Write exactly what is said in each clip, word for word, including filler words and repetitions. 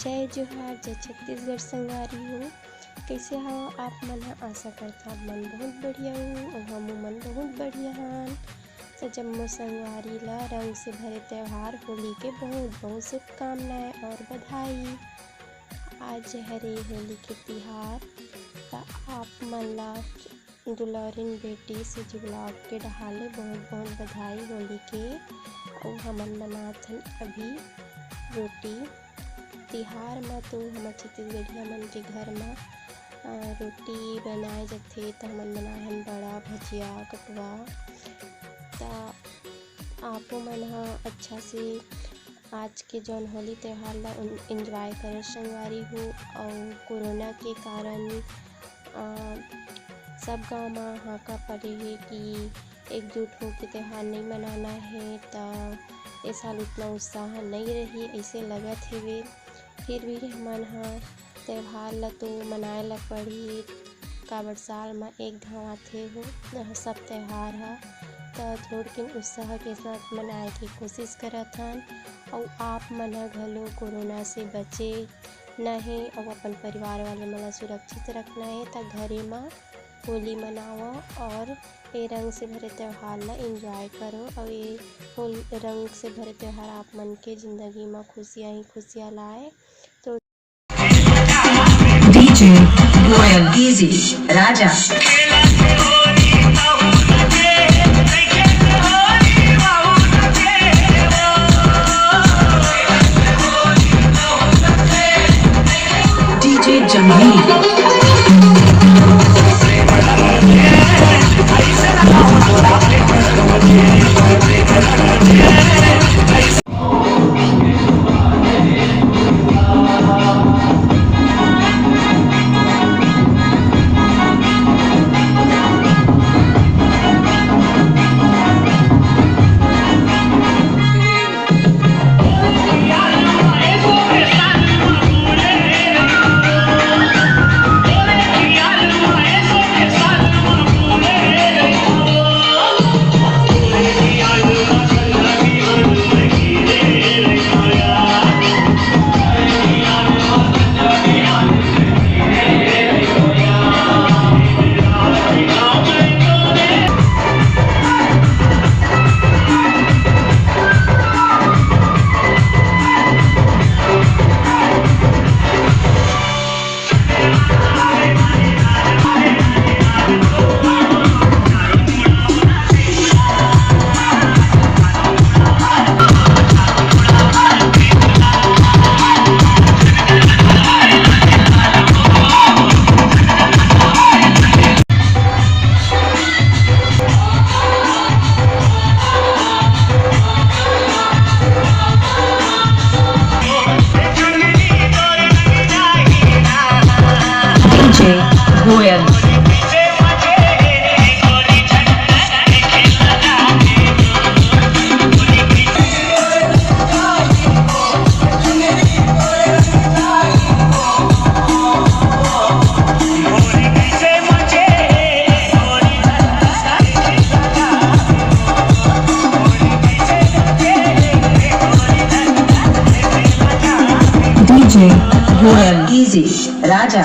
जय जोहार, जय छत्तीसगढ़ संगवारी हो। कइसे हव आप मन ह? आशा करथव आप मन बहुत बढ़िया हो अउ हमू मन बहुत बढ़िया हन। त जम्मो संगवारी ला रंग से भरे त्योहार होली के बहुत बहुत शुभकामनाएं और बधाई। आज हरे होली के तिहार, त आप मन ला दुलौरिन बेटी सीजी ब्लॉग के डहार ले बहुत बहुत बधाई होली के। अउ हमन बनात हन अभी रोटी। तिहार म तो हमर छत्तीसगढ़िया मन के घर म, अ, रोटी बनाए जथे, त हमन बनाए हन बड़ा, भजिया, कटुआ। त आपो मन ह अच्छा से आज के जौन होली त्योहार ला एन-, enjoy करो संगवारी हो। अउ कोरोना के कारण, अ, सब गांव म हाका पड़े हे कि एकजुट होके त्योहार नइ मनाना हे, त ए साल उतना उत्साह नइ रही, अइसे लगत हेवे। फिर भी हमन ह त्योहार ल तो मनाए ल पड़ही, काबर साल म एक घांव आथे हो, अ, सब त्योहार ह। त थोड़किन उत्साह के साथ मनाए के कोशिश करत हन। अउ आप मन ह घलो कोरोना से बचे ना हे अउ अपन परिवार वाले मन ल सुरक्षित रखना हे, त घरे म होली मनावव और ए रंग से भरे त्योहार ल enjoy करो। अउ ए होल-, रंग से भरे त्योहार आप मन के जिंदगी म खुशियां ही खुशियां लाए। तो DJ Goel, Easy Raja। DJ Jamil। DJ Goel। DJ Goel। Easy Raja।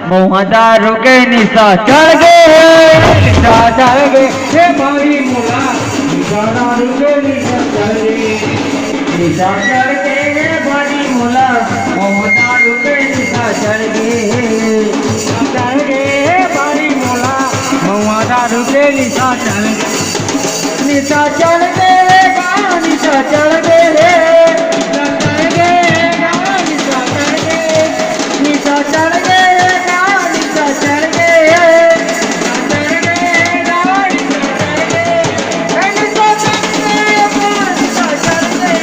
महुआ दारू के निशा चढ़ गे, निशा चढ़ गे, हे भाई मोला, निशा दारू के निशा चढ़ गे, निशा चढ़ गे, हे भाई मोला, महुआ दारू के निशा चढ़ गे, निशा चढ़ गे, हे भाई मोला, महुआ दारू के निशा चढ़ गे। निशा चढ़ गे रे गा, निशा चढ़ गे रे, निशा चढ़ गे गा, निशा चढ़ गे, निशा चढ़ गे रे गा, निशा चढ़ गे, निशा चढ़ गे गा, निशा चढ़ गे, निशा चढ़ गे गा, निशा चढ़ गे,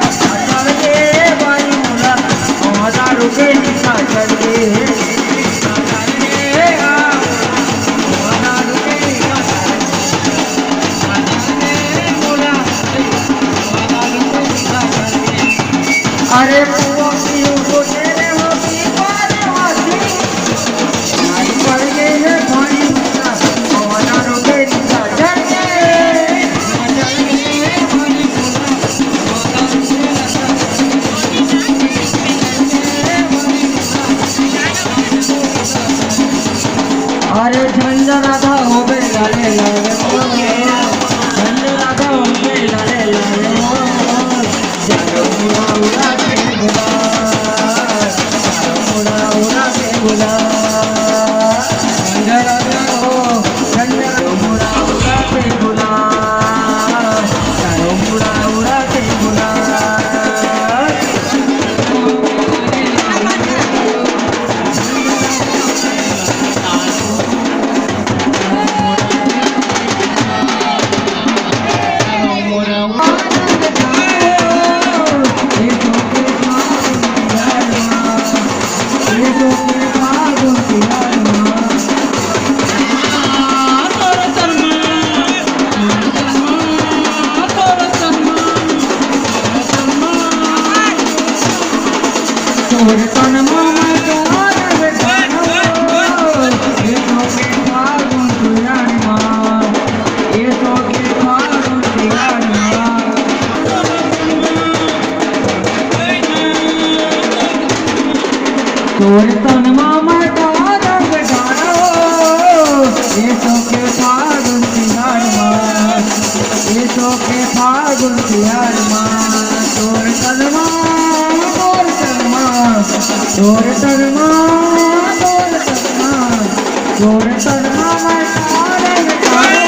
निशा चढ़ गे, भाई मोला, हजार रुपये निशा चढ़ गे। अरे पुआ पियो को तेरे हो की पार वासी। आई पड़ गई है भाई मुन्ना, और दारू के निशा चढ़ गए। अरे झंडा राधा हो गए लाले लाले ओ, झंडा राधा हो गए लाले लाले ओ, चारों मुड़ा उड़ा के गुलाल, चारों मुड़ा उड़ा के गुलाल, झंडा राधा हो, झंडा मुड़ा उड़ा के गुलाल, चारों मुड़ा उड़ा के गुलाल। तोर तन मा मैं का रंग डालो, ये तो के फागुन तिहार मा, ये तो के फागुन तिहार मा। तोर तन मा, तोर तन मा, तोर तन मा, तोर तन मा, तोर तन मा मैं का रंग डालो,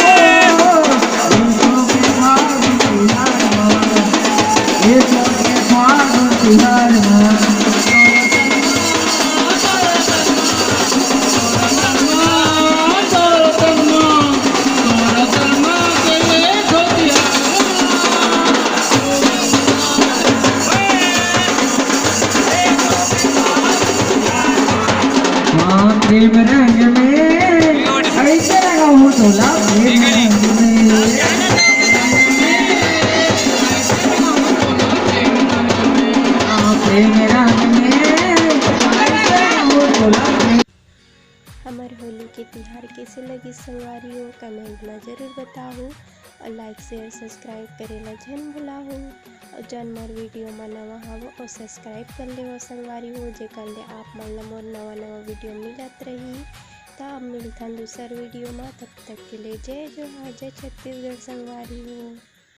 ये तो के फागुन तिहार मा। प्रेम रंग में ऐसे रंगा हूँ तोला, प्रेम रंग में। प्रेम रंग में ऐसे रंगा हूँ तोला। तिहार कइसे लगिस संगवारी हो, comment म जरूर बताहू। अउ like, share, subscribe करे ला झन भुलाहू। अउ जन मोर video म नवा हवो अउ subscribe कर लेवो संगवारी हो, जेकर ले आप मन ला मोर नवा नवा video मिलत रही। त अब मिलथन दूसर video म, तब तक के लिए जय जोहार, जय छत्तीसगढ़ संगवारी हो।